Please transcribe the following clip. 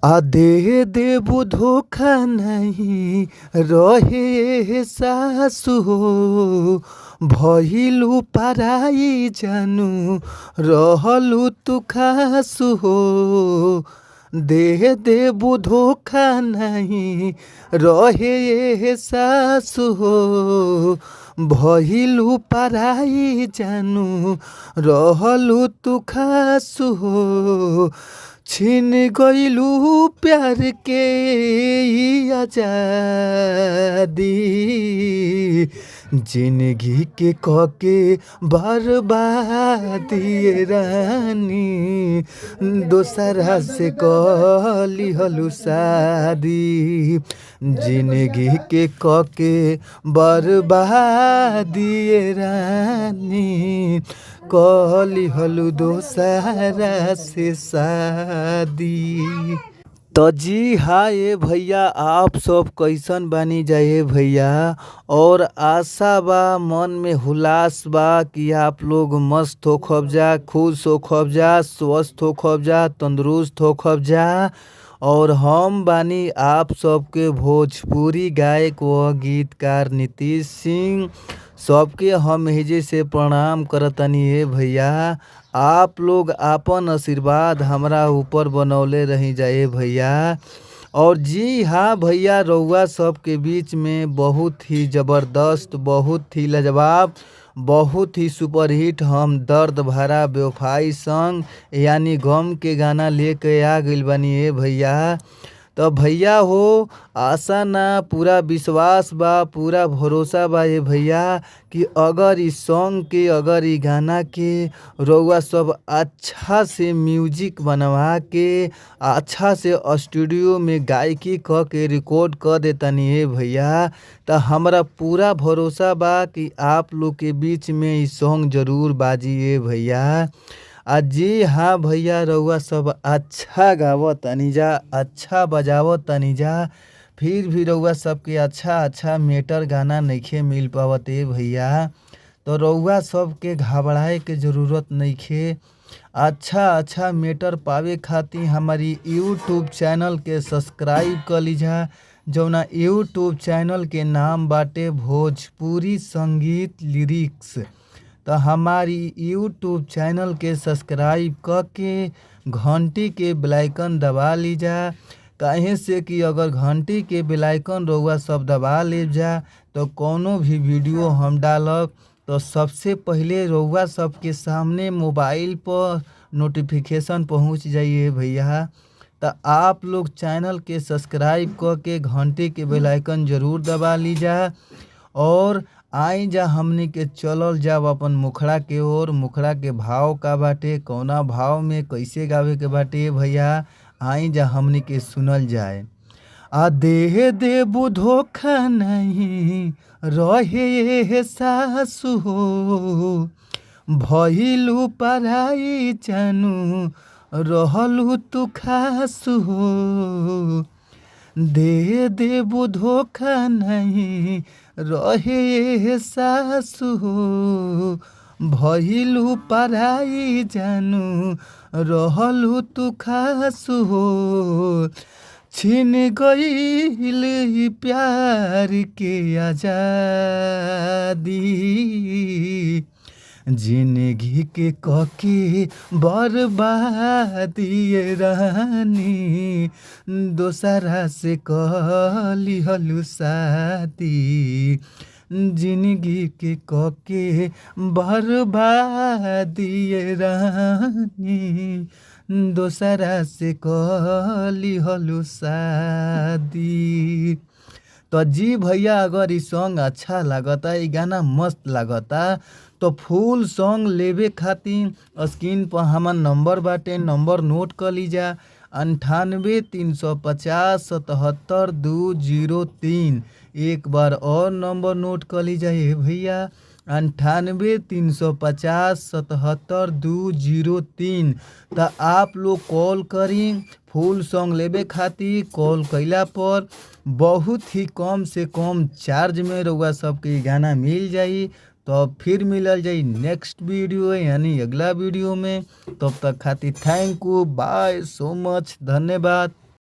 आ दे देबू धोखा नहीं रहे सासु हो, भइलू पराई जानू रहलू तू खासु हो। दे देबू धोखा नहीं रहे सासु हो, भइलू पराई जानू रहलू तू खासु हो। छिन गइलू प्यार के ई आजादी, जिंदगी के कके बर्बादी रानी, दोसरा से क लिहलू शादी। जिंदगी के कके बर्बादी रानी, क लिहलू दोसरा से शादी। तो जी हाँ ये भैया, आप सब कैसन बानी जाए भैया। और आशा बा, मन में हुलास बा कि आप लोग मस्त हो खब जा, खुश हो खब जा, स्वस्थ हो खब जा, तंदुरुस्त हो खब जा। और हम बानी आप सबके भोजपुरी गायक व गीतकार नीतीश सिंह। सबके हम हिजे से प्रणाम करतनी हे भैया। आप लोग आपन आशीर्वाद हमरा ऊपर बनौले रही जाए भैया। और जी हाँ भैया, रउआ सबके बीच में बहुत ही ज़बरदस्त, बहुत ही लाजवाब, बहुत ही सुपरहिट हम दर्द भरा बेवफाई संग यानी गम के गाना लेके आ गइल बानी ए भैया। तो भैया हो, आशा ना पूरा विश्वास बा, पूरा भरोसा बा ये भैया कि अगर इस सॉन्ग के, अगर ई गाना के रउआ सब अच्छा से म्यूजिक बनवा के अच्छा से स्टूडियो में गायकी क के रिकॉर्ड क देतनी हे भैया, तो हमरा पूरा भरोसा बा कि आप लोग के बीच में ई सॉन्ग जरूर बाजी ए भैया। आ जी हाँ भैया, रउआ सब अच्छा गावत तनी जा, अच्छा बजावत तनी जा, फिर भी रउआ सबके अच्छा अच्छा मेटर गाना नइखे मिल पावत ए भैया। तो रउआ सबके घबराए के ज़रूरत नइखे। अच्छा अच्छा मेटर पावे खातिर हमारी यूट्यूब चैनल के सब्सक्राइब कर लीजा, जौना यूट्यूब चैनल के नाम बाटे भोजपुरी संगीत लिरिक्स। तो हमारी यूट्यूब चैनल के सब्सक्राइब क के घंटी के बेल आइकन दबा लीजा। काहे से कि अगर घंटी के बेल आइकन रउआ सब दबा ले जा तो कौनो भी वीडियो हम डालब तो सबसे पहिले रउआ सबके सामने मोबाइल पर नोटिफिकेशन पहुंच जाइए भैया। तो आप लोग चैनल के सब्सक्राइब क के घंटी के बेल आइकन जरूर दबा लीजा। और आई जा हमनी के चलल जाब अपन मुखड़ा के ओर, मुखड़ा के भाव का बाटे, कौना भाव में कैसे गावे के बाटे भैया, आई जा हमनी के सुनल जाए। आ दे देबू धोखा नहीं रहे सासु हो, भइलू पराई जानू रहलू तू खासु हो। दे देबू धोखा नहीं रहे सासु हो, भइलू पराई जानू रहलू तू खासु हो। छिन गइल प्यार के आजादी, जिंदगी के कके बर्बादी रानी, दोसरा से क लिहलू शादी। जिंदगी के कके बर्बादी रानी, दोसरा से क लिहलू शादी। तो जी भैया, अगर ई सॉन्ग अच्छा लागता, ई गाना मस्त लागता, तो फुल सॉन्ग लेवे खातिर स्क्रीन पर हमार नंबर बाटे, नंबर नोट कर लीजा। 98 350 77 203। एक बार और नंबर नोट कर लीजा हे भैया, 98 350 77 203। तो आप लोग कॉल करी फुल सॉन्ग लेवे खातिर। कॉल कइला पर बहुत ही कम से कम चार्ज में रउआ सबके गाना मिल जाई। तो फिर मिलल जाई नेक्स्ट वीडियो यानी अगला वीडियो में। तब तक खातिर thank you, bye, so much, धन्यवाद।